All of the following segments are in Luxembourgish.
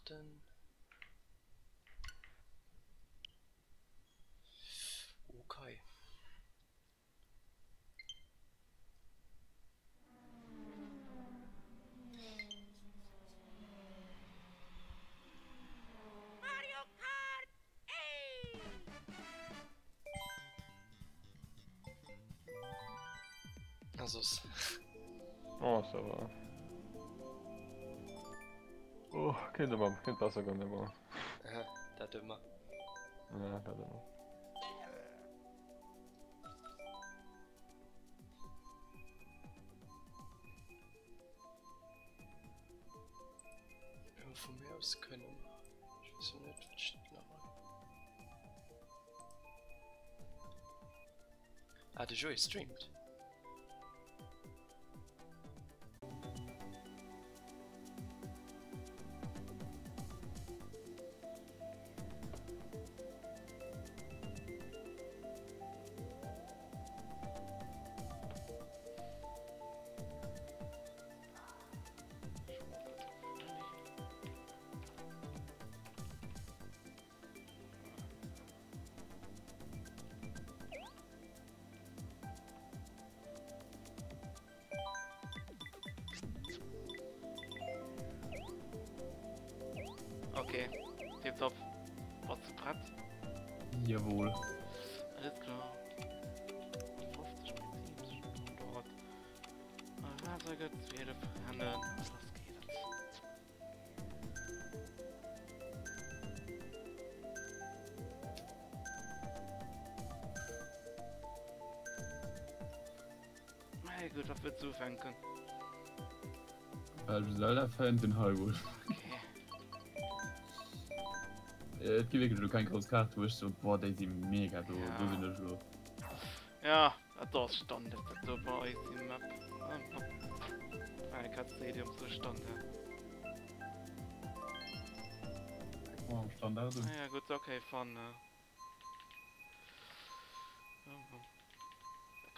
Karten. Okay. Mario Kart 8! Ah, soss. Oh, ça va. Oh, kéint ëmmer, kéint besser goen, mee bon. Aha, dat ëmmer. Ja, dat ëmmer. Jo, vu mir aus kënne mer. Ech weess lo net, wat ech nach. Ah, de Joé streamt. Okay, tipptopp. Bass du prett? Jawohl. Alles klar. 50 mit 70 Motorrad. Fahrzeuge, 12 Rennen. Los geht es. Mei gutt, wat wëlls du ufänken? Well ech Zelda-Fan sinn, Hyrule. Okay. Et gi wierklech elo keng grouss Kaart, wou ech soen, boah, déi si mega, do, Ja. do sinn ech elo. Ja, dat do ass Standard, dat do bei eis déi Map. Mario Kart Stadium sou Standard. Oh, am Standard. Ah ja, gutt, okay, fun. Da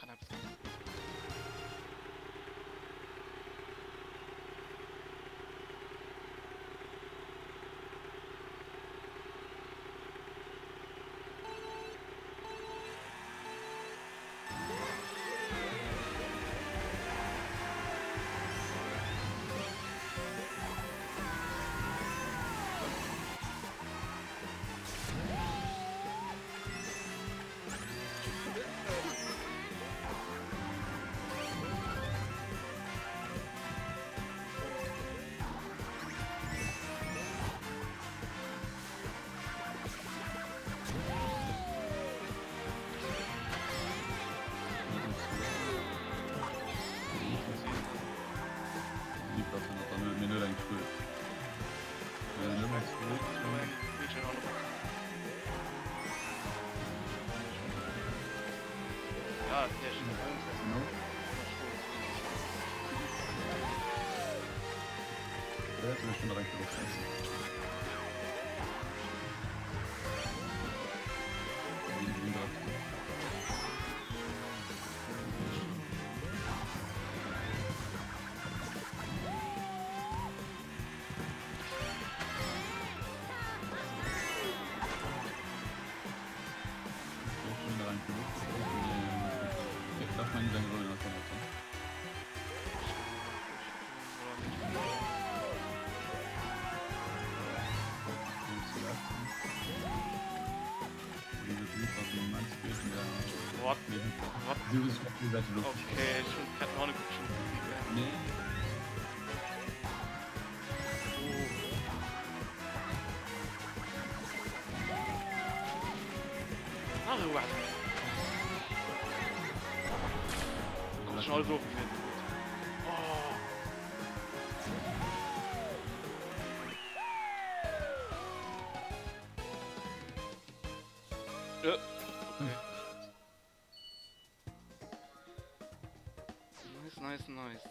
kann eppes kommen. What? What? Okay, ech hunn grad no hanne gekuckt, ech hunn net gesinn, gell. Nee. Oh. Nach e Watt. Komm schon alles ofgewinnt. Oh. Äh, okay. Nice, nice, nice.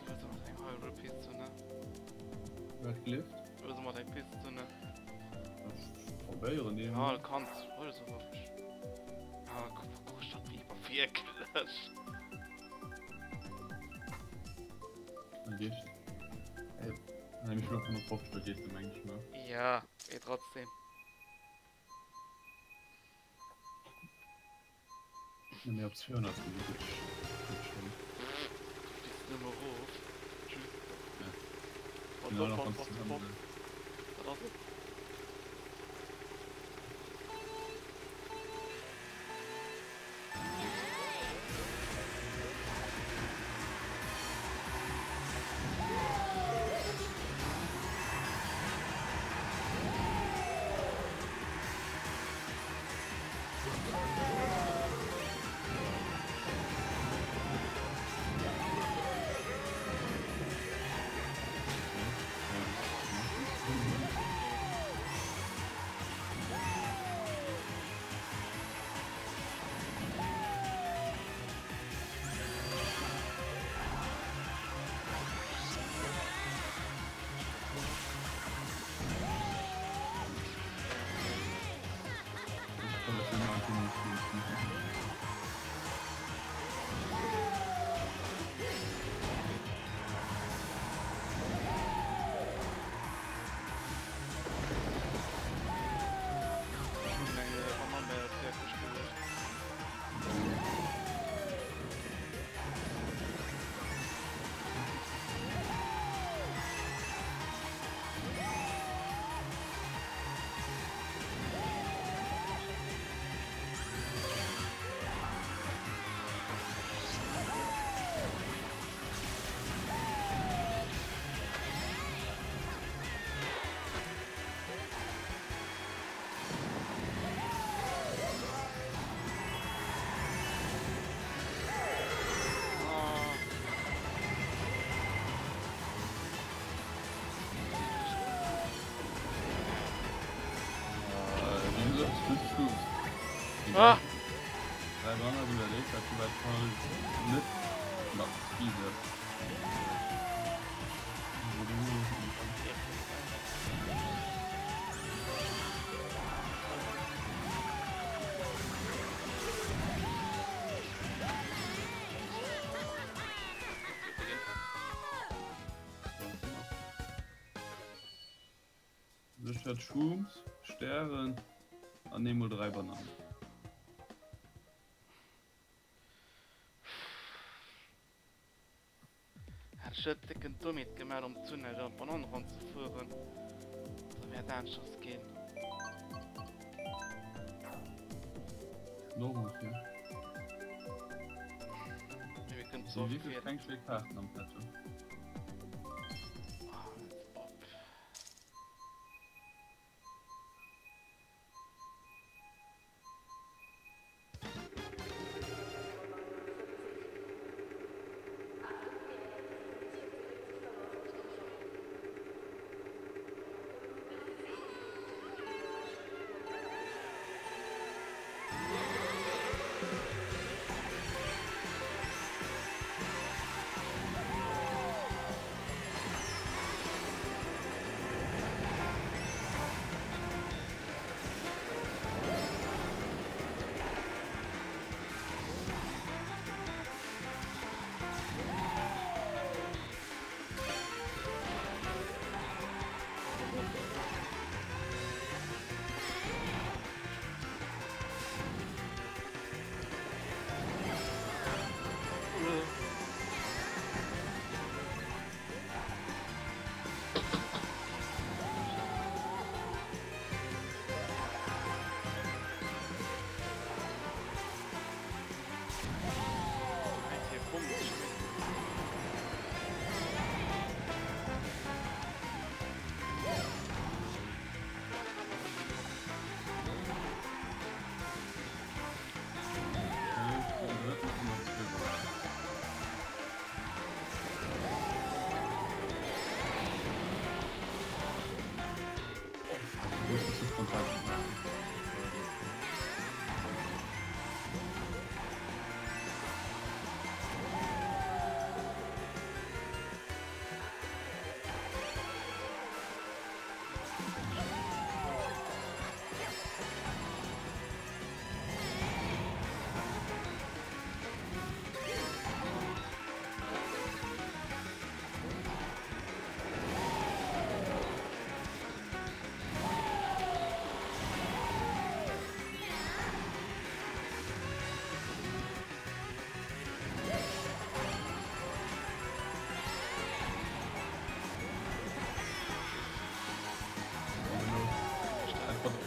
Also mat eng Hyrule Piste, ne? Wat gelift? Also mat eng Piste, ne? Probéieren, Ja, du kanns. Voll so hoffentlich. Ah, guck, guck, statt wie iwwer. Wierklech? Ja, mee trotzdem. Mee op 200 Nëmme erof. Tschüss. Wat ass et? Ech hunn eng Banann bei der Tierkëscht geluecht. Ah! Séchert Shrooms, Stären an eemol 3 Bananen. Hätt ech net décken Dommheet gemaat am Tunnel an d'Banann ran ze fueren, da wär et aanschers gin. Normal fir. Mee mir kënnen ze oft wierklech keng schéi Kaarten am Petto. Ah, net op.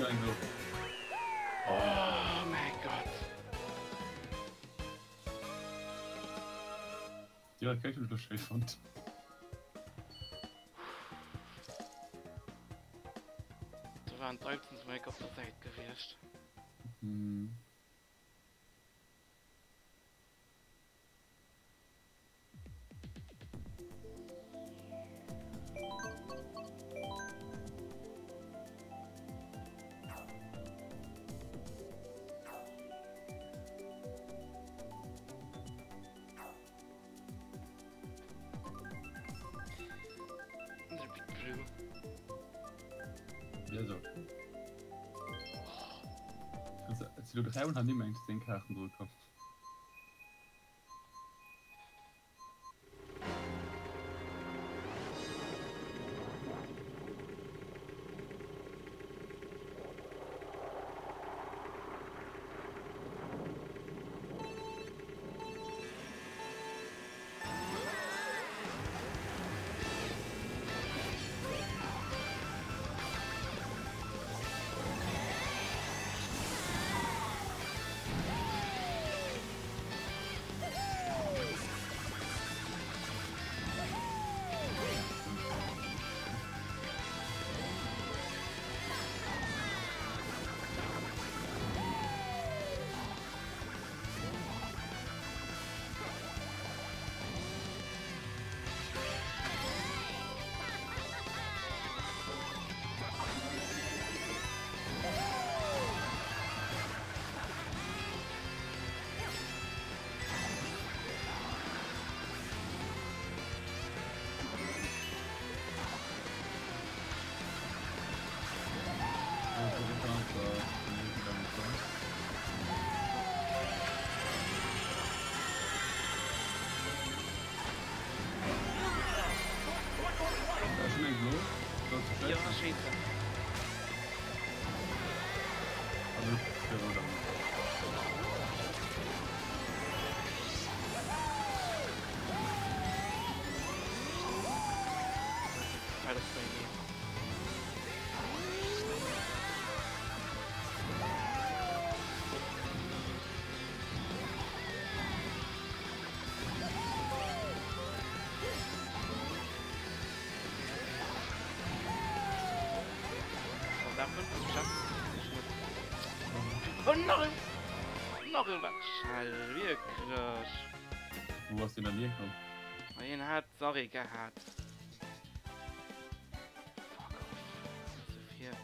eng do. Oh mäi Gott. Déi Rakéit hunn ech lo schéi fonnt. Do waren d'Eibsen zum Gléck op der Säit gewiescht. Hm. De Big Blue. Ja, so. Also, als du 300 nimmer eng 10 Karten dru komm. Oh, nach een! Nach een! Wat schnell, wierklech! Wou ass deen dann hierkomm? Ma hien hat Sorry gehat. Fuck off. Zu vir.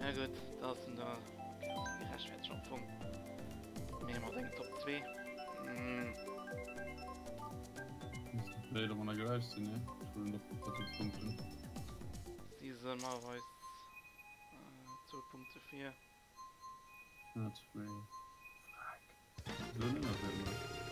Ja gutt, da ass en da gerechtfertegt am Fong. Mee mat engem Top 2. Mm. Blöd, ob man gleich sind, ne? Ich will noch Punkte. Sie sind mal weiß äh, 2 Punkte 4. Ja, 2. Fuck. So nimmer selber.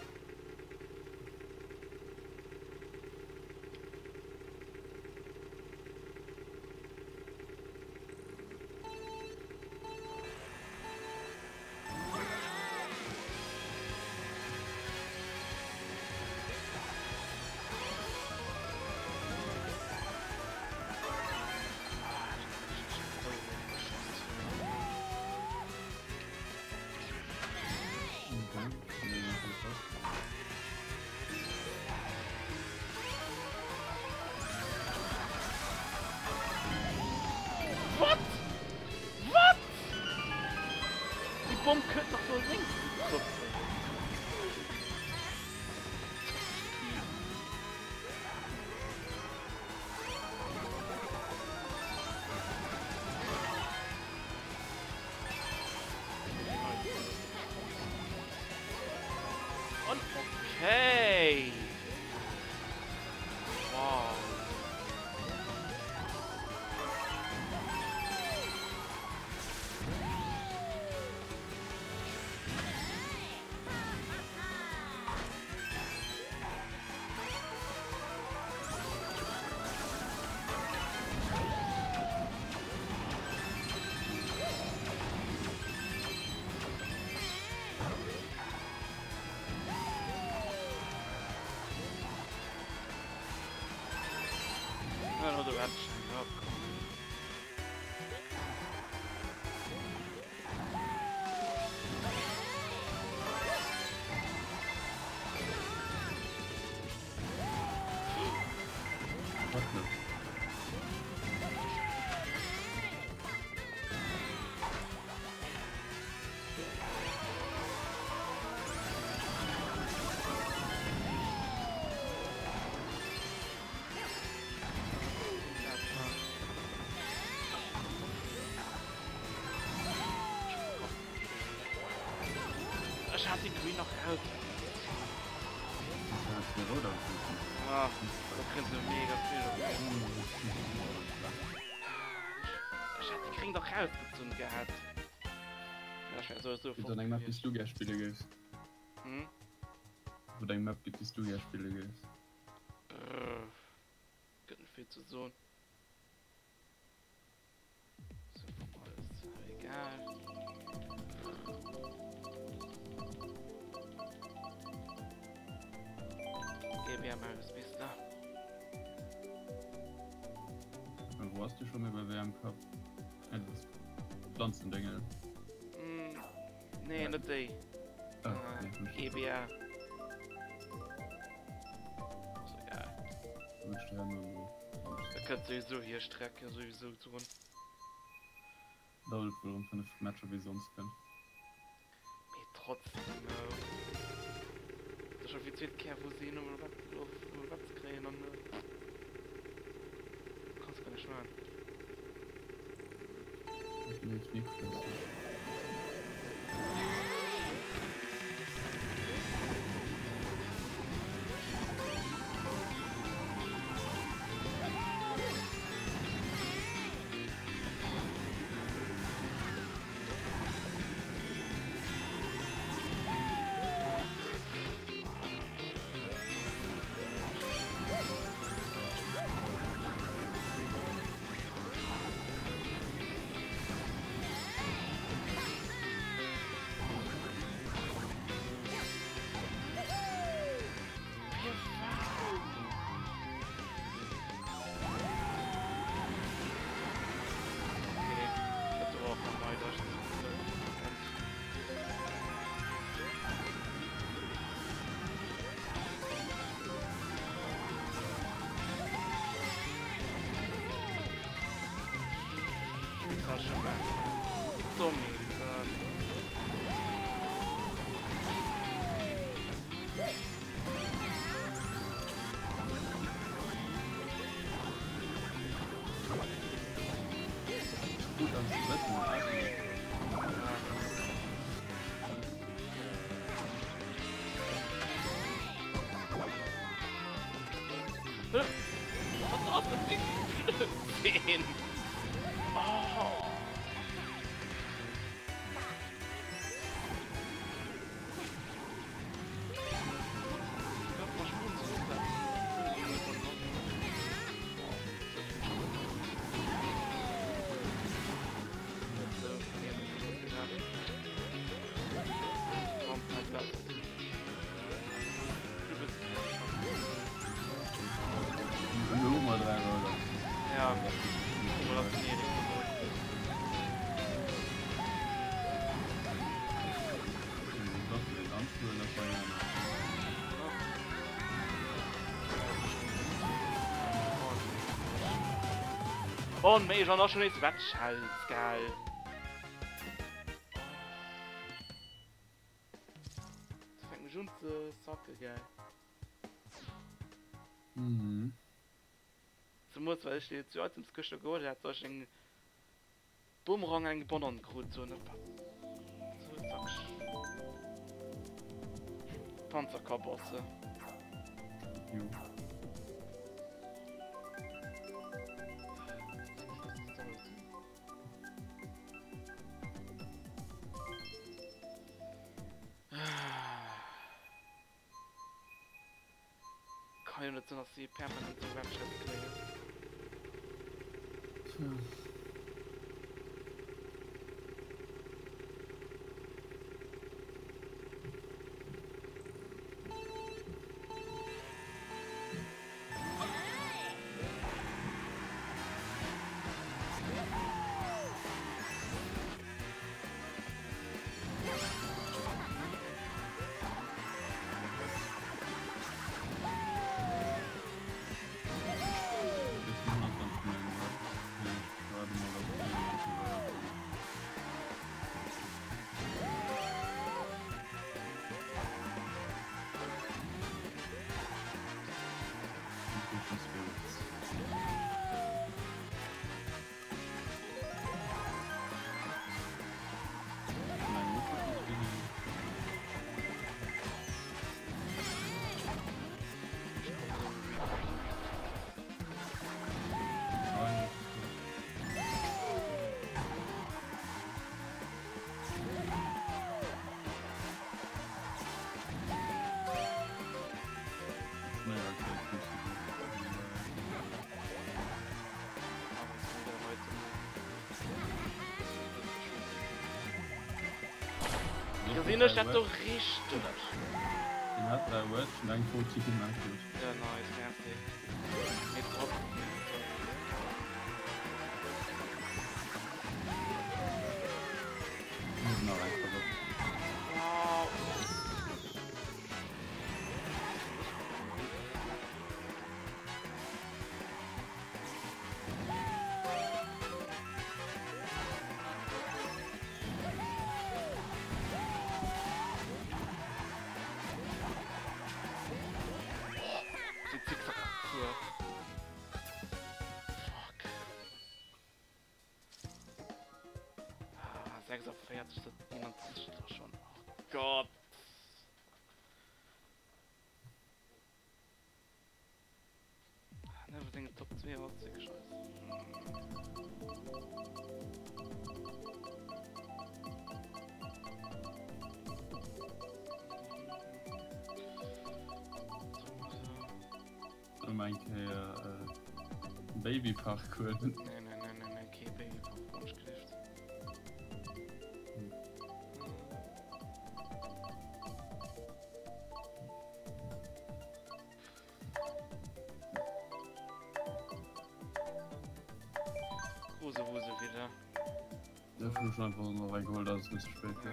Okay. hat ech eng. Oh komm. Wat net? Ech hat déi Green nach raus. Ah, da kriegen se mega vill. Ech hat déi Gring dach rausgezunn gehat. Ja, ech wär sowieso Gëtt an eng Map, déi s du gär spille géifs? Hm? Wou et eng Map gëtt, déi s du gär spille géifs? Brrr. Gëtt net vill ze soen. So, alles egal. GBA Marius Vista. Wo warst du schon mal bei WM Cup? Ja, das Pflanzendinge. Mm, nee, net déi. Ah, okay. GBA. Ass egal. Da kënnt sowieso hier Strecke sowieso drun. Dauert et wuel rëm 5 Matcher wéi sonst kënnt. Mee trotzdem, dat ass scho fir d'zweet Kéier wou si emol wat emol wat ze kréien an kanns gar nicht man. Nee, ist nix. Okay, dat war och nach nei, dass Gut, dass es wissen. Was ass dat Ding? Oh. Elo mol 3 Roller. Ja, guck mal, das ist Erik geholt. Oh, méi schon schon nees Wettschalz, geil. Das fängt mich un ze sacke, geil. Mhm. Zemools well ech déi zu Itemskëscht do geholl hat, dass ech eng Bumerang eng Bonne krut so ne so zack Panzerkabosse. Jo. Kann jo net sinn, dass si permanent sou Webshops kréien. Tja. Gesinn ech dat do richteg? Hien hat 3 Wedge an eng Quote gemaach huet. Ja nice, merci. Mee drop. Nach eng Quote. Wow. Den Zickzack abgefuer. Fuck. Ah, 46, 21 da schon. Oh Gott. Ne, seng Top 2 ass wierklech scheiss. Soll mer eng Kéier Babyparkour? Nee, nee, nee, nee, nee, kee Babyparkour, ech gelift. Hose, Hose wieder. Der hun schon einfach noch reingeholt, dass es nicht zu spät Ja.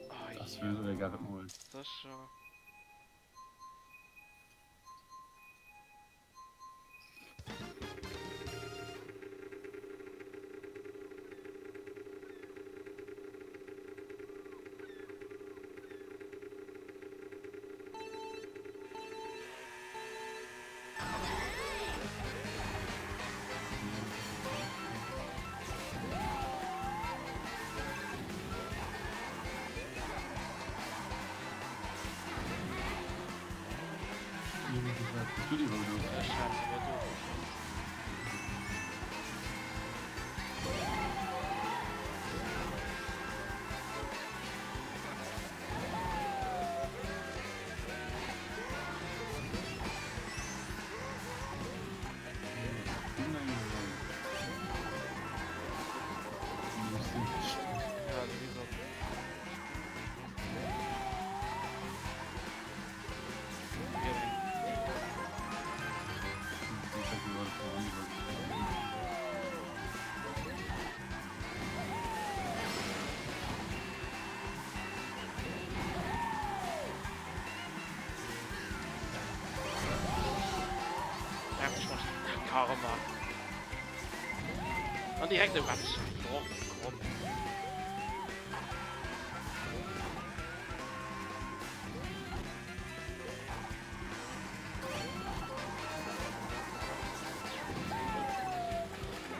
Oh, Das ja. will egal holen. Sicher. Bist du die Rodo? Ech hat iwwer do geschwommen. Ja, sowieso. Ja, Karma. An direkt oh Gott. Oh, komm.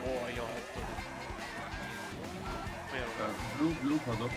Oh ja, ist doch. Ja, Blue, Blue, pass auf.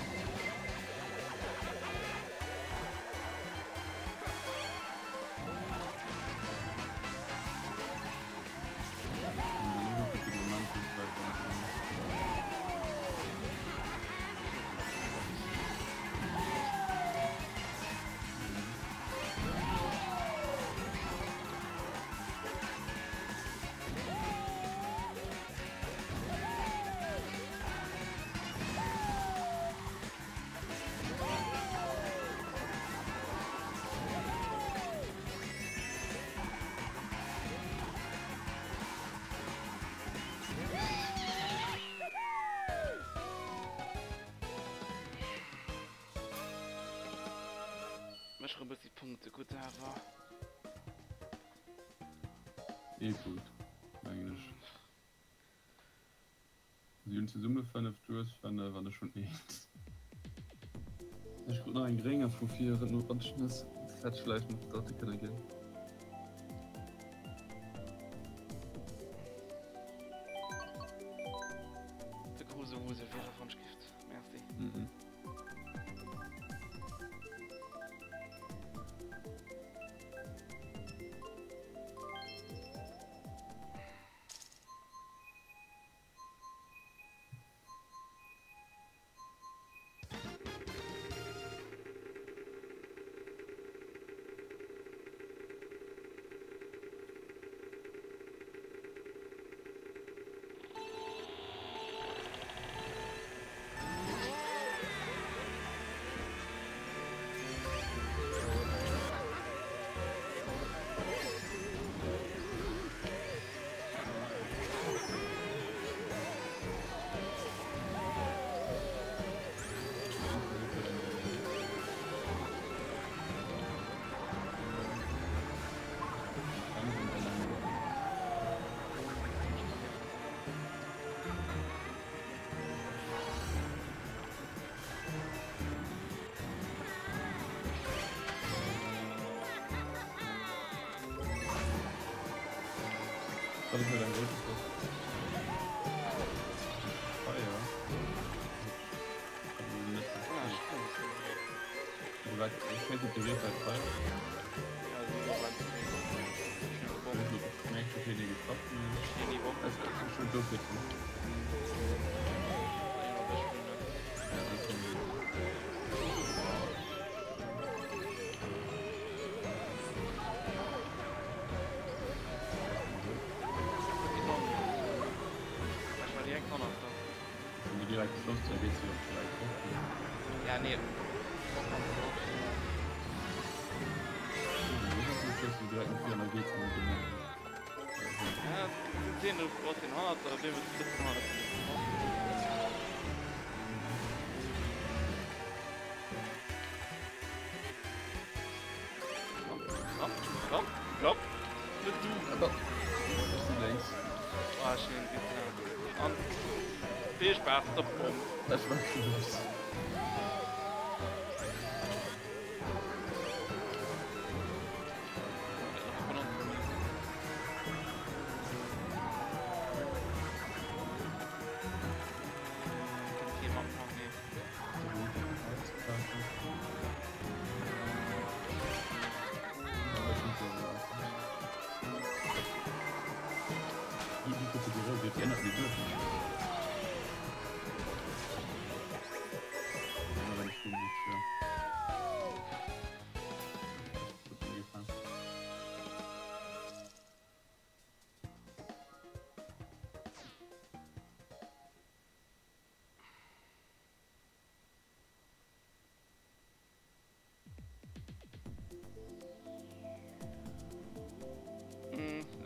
Mech rëm bëssi Punkte gutt awer. Eh gutt, mengen ech. Si hunn zesumme 5, du hues 5 an ech hunn 1. Ech krut nach eng gréng a vu vir et no Anschnëss. Dat hätt vläicht nach drëtte kënne ginn. De Kruse Wuse wier e Wonschgift. Merci. Mhm. Dat ass net eng grouss Boss. Feier. Ja, nee. Komm, komm, komm. Net du. Ah, schön, An viel Spaß der Bomm. Das war gewusst.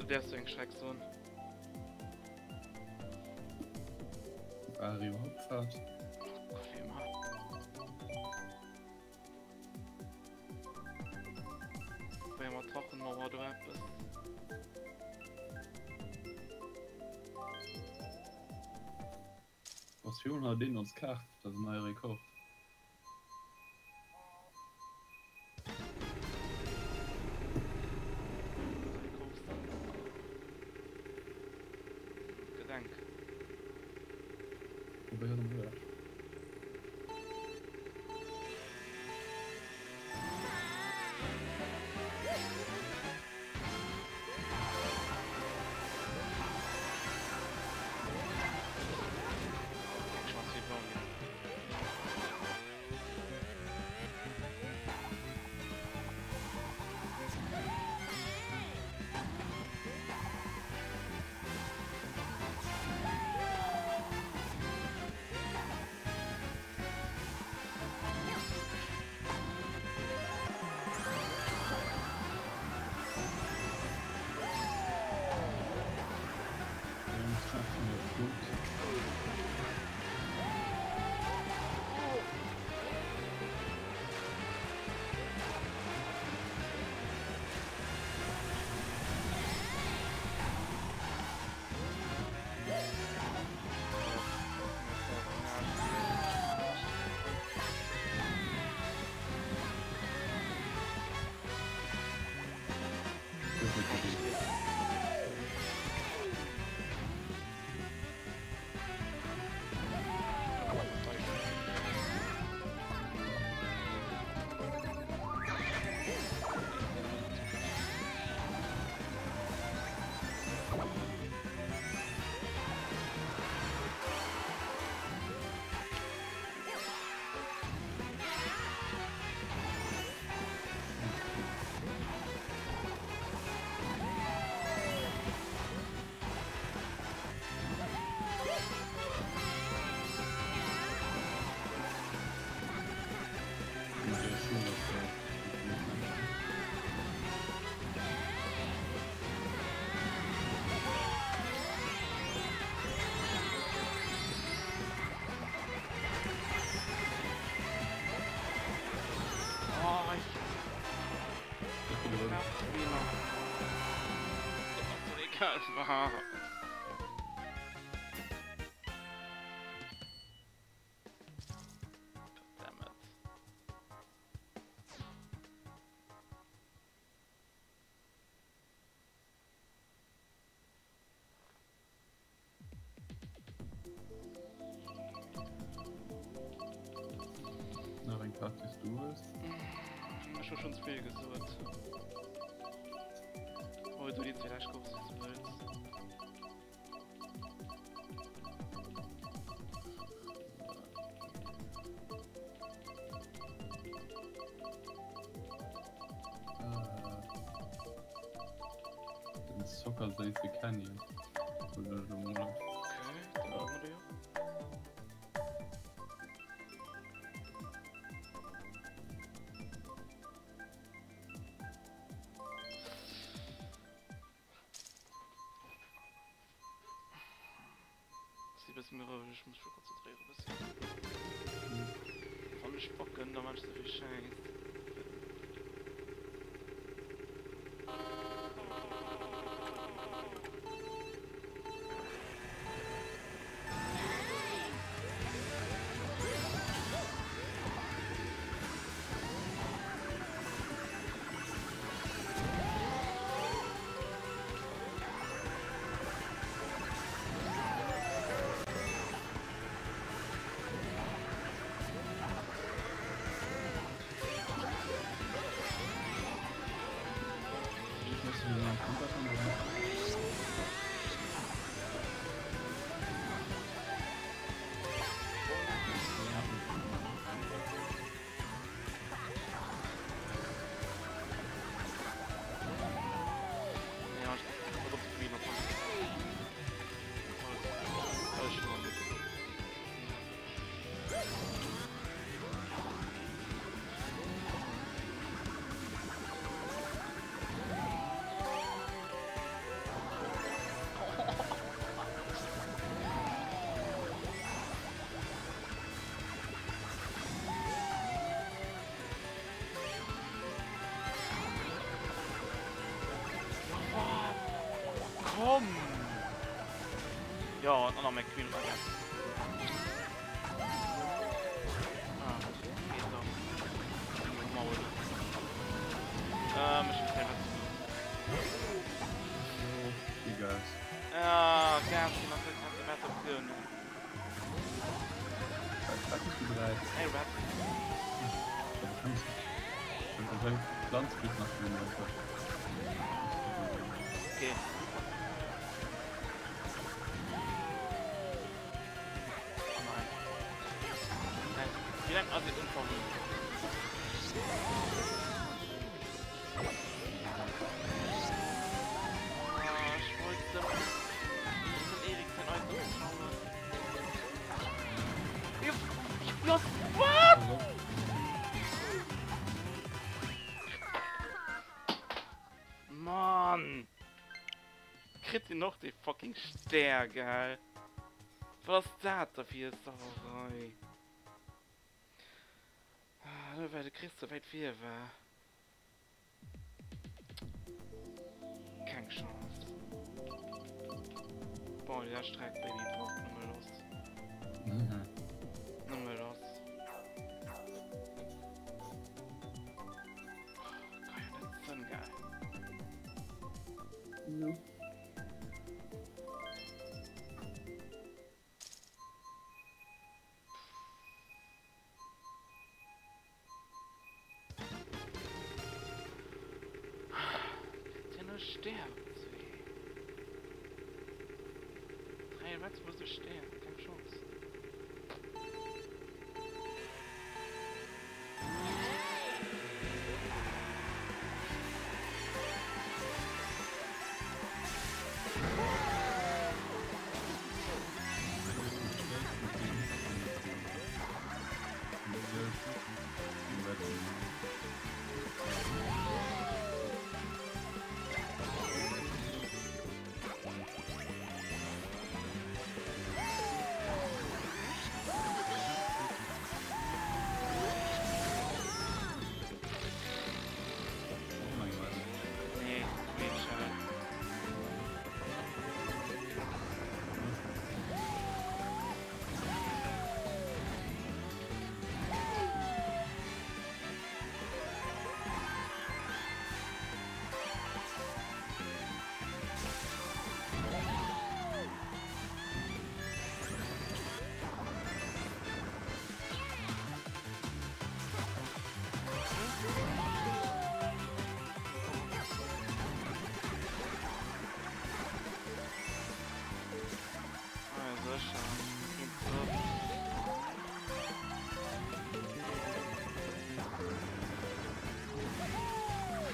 Däerfs du eng Schreck soen? Mario Hauptfahrt. Was 400 ons Kaart, dat ass en neie Rekord. Gedenk. War. Damn it. Kaart déi s du hues? Ech hu schonns vill gesot. Oh, du déi zwee lescht kucks, wéi s du wëlls. Den zockerséisse Canyon. Okay, dann machen wir die. Si bëssen méi roueg, ech muss mech konzentréieren e bëssen. Wann ech bocken, da man ech souvill Schäiss. Komm! Ja, an nach McQueen war das. Ah, geht doch. Maul. Ähm, ich bin was. Egal. Ja, Gas, die macht jetzt die beste Option. Hey, Red. Okay. Oh nein. Nein. Wie lange also unverwundert? Ah, ich wollte dem, dem Erik sein Item klauen. Was? What? Mann! Kritt sie noch die fucking Stär, geil. Was ist das da für Sauerei? Ah, nur weil de Chris so weit vir war. Keng Chance. Bon, déi lescht Streck, Baby, boah, nëmme lass. Nëmme lass. Oh, kann ja net sënn, geil. Kritt hien e Stär oder zwee? 3 Reds plus e Stär, keng Chance.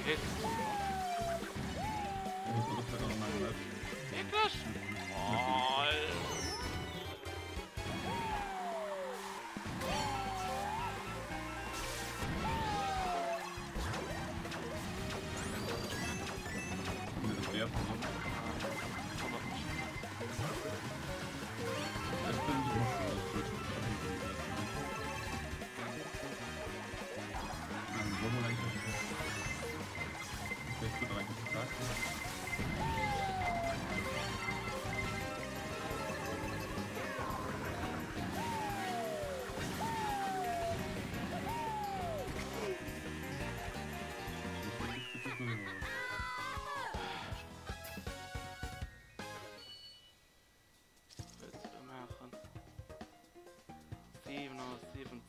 Wierklech?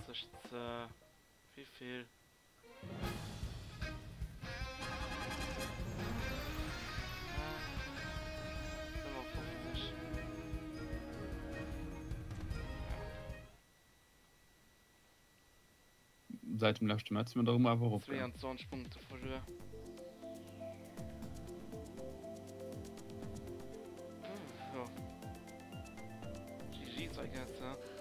77 ze wéivill? Seit dem leschte Match si mir der ëmmer awer eropgaangen. 22 Punkte verluer. Jo. GG's, I guess, huh?